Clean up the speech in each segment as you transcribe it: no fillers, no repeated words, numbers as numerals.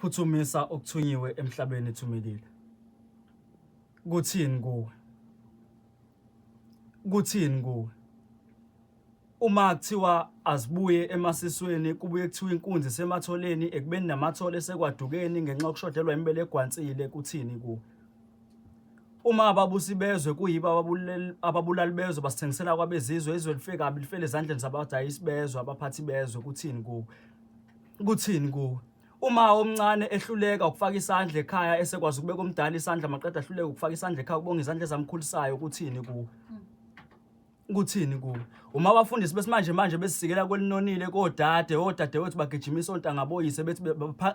Phuthumisa okuthunyiwe emhlabeni ethumekile. Kuthini kuwe? Kuthini kuwe? Uma kuthiwa azibuye emasisweni kubuye kuthiwa inkunzi sematholeni ekubeni namathole sekwadukeni ngenxa yokushodelwa imibele egwansile kuthini kuwe? Uma ababusi bezwe kuyibo ababulali bezwe basithengisela kwabezizwe izwe life kabi lifele ezandleni zabadayisi bezwe abaphathi bezwe kuthini kuwe? Kuthini kuwe? Uma omncane ehluleka ukufaka isandla ekhaya esekwazi ukubeka omdala isandla maqeda ahluleka ukufaka isandla ekhaya kubonga izandla ezamkhulisayo kuthini kuwe? Kuthini kuwe? Uma abafundisi besimanje manje besisikela kwelinonile kodade odadewethu bagijimisa ontanga boyise bethi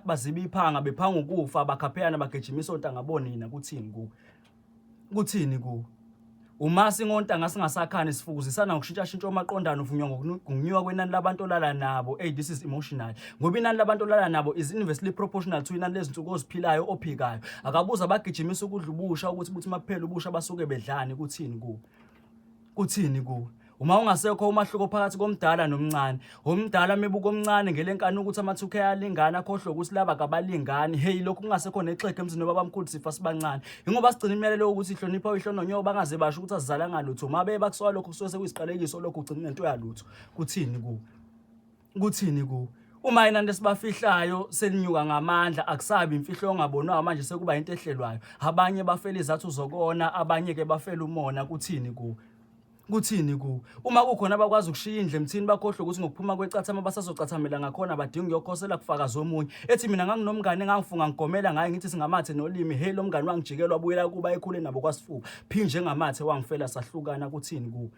baziba iphanga bephanga ukufa bakhapheyana bagijimisa ontanga bonina kuthini kuwe? Kuthini kuwe? Uma singontanga singasakhani sifukuzisana ngokushintshashintsha omaqondana uvunywa ngokunyuka kwenani labantu olala nabo. Hey, this is emotional. Ngoba inani labantu olala nabo is inversely proportional to inani lezinsuku oziphilayo ophikayo. Akabuza abagijimisa ukudla ubusha ukuthi buthi makuphela ubusha basuke bedlani kuthini kuwe? Kuthini kuwe? Uma ungasekho umahluko phakathi komdala nomncane. Umdala mebuka omncane ngelenkani ukuthi ama-2K ayalingana akhohlwe ukuthi laba kabalingani. Hey lokhu kungasekho nexhegu emzini wababamkhulu sifa sibancane. Ingoba sigcina imiyalelo yokuthi hlonipha uyihlo nonyoko bangaze basho ukuthi asizalanga lutho. Uma beye bakusola lokhu kusuke sekuyisiqalekiso lokhu ugcina ngento yalutho. Kuthini kuwe? Kuthini ku? Uma inani esibafihlayo selinyuka ngamandla akusabi imfihlo ongabonwayo manje sekuba into ehlelwayo. Abanye bafela izathu zokona, abanye ke bafela umona kuthini ku? Kuthini ku? Uma kukhona abakwazi ukushiya indle emthini bakhohlwe ukuthi ngokuphuma kwecathama basazocathamela ngakhona badinga ukuyokhosela kufakaza omunye. Ethi mina nganginomngane engangifunga ngigomela ngaye ngithi singamathe nolimi hey lo mngane wangijikela wabuyela kuba ekhule nabo kwasifuba. Phi njengamathe wangifela sahlukana kuthini ku?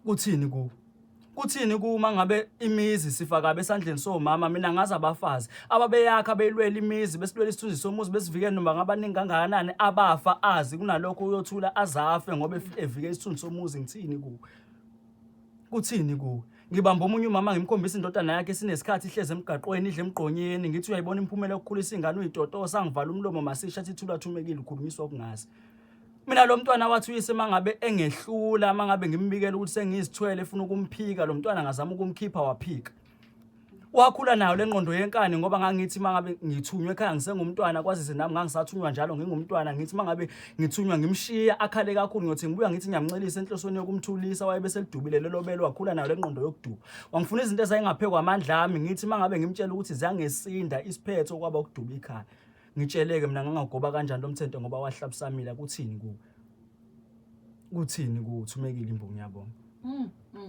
Kuthini ku? Kuthini kuma ngabe imizi sifa kabi esandleni somama mina ngazi abafazi ababeyakha beyilwela imizi besilwela isithunzi somuzi besivikele noma ngabaningi kangakanani abafa azi kunalokho uyothula azafe ngoba evike isithunzi somuzi ngithini ku? Kuthini ku? Ngibamba omunye umama ngimkhombisa indodana yakhe sinesikhathi ihlezi emgaqweni idle emgqonyeni ngithi uyayibona imiphumela yokukhulisa ingane uyitotosa angivala umlomo masisha athi thula thumekile ukhulunyiswa okungazi. Mina lo mntwana wathi uyise mangabe engehlula mangabe ngimbikela ukuthi sengizithwele efuna ukumphika lo mntwana ngazama ukumkhipha waphika. Wakhula nayo lengqondo yenkani ngoba ngangithi mangabe ngithunywe ekhaya ngisengumntwana kwazise nami ngangisathunywa njalo ngingumntwana ngithi mangabe ngithunywa ngimshiya akhale kakhulu ngiyothi ngibuya ngithi ngiyamncelisa enhlosweni yokumthulisa wayebe selidubile lelo belo wakhula nayo lengqondo yokuduba. Wangifuna izinto ezayingaphekwa amandla ami ngithi mangabe ngimtshela ukuthi ziyangesinda isiphetho kwaba ukuduba ikhaya. Ngitsheleke mina ngangagoba kanjani lo mthente ngoba wahlabusamila kuthini kuwe? Kuthini kuwe? Thumekile imbongi ngiyabonga.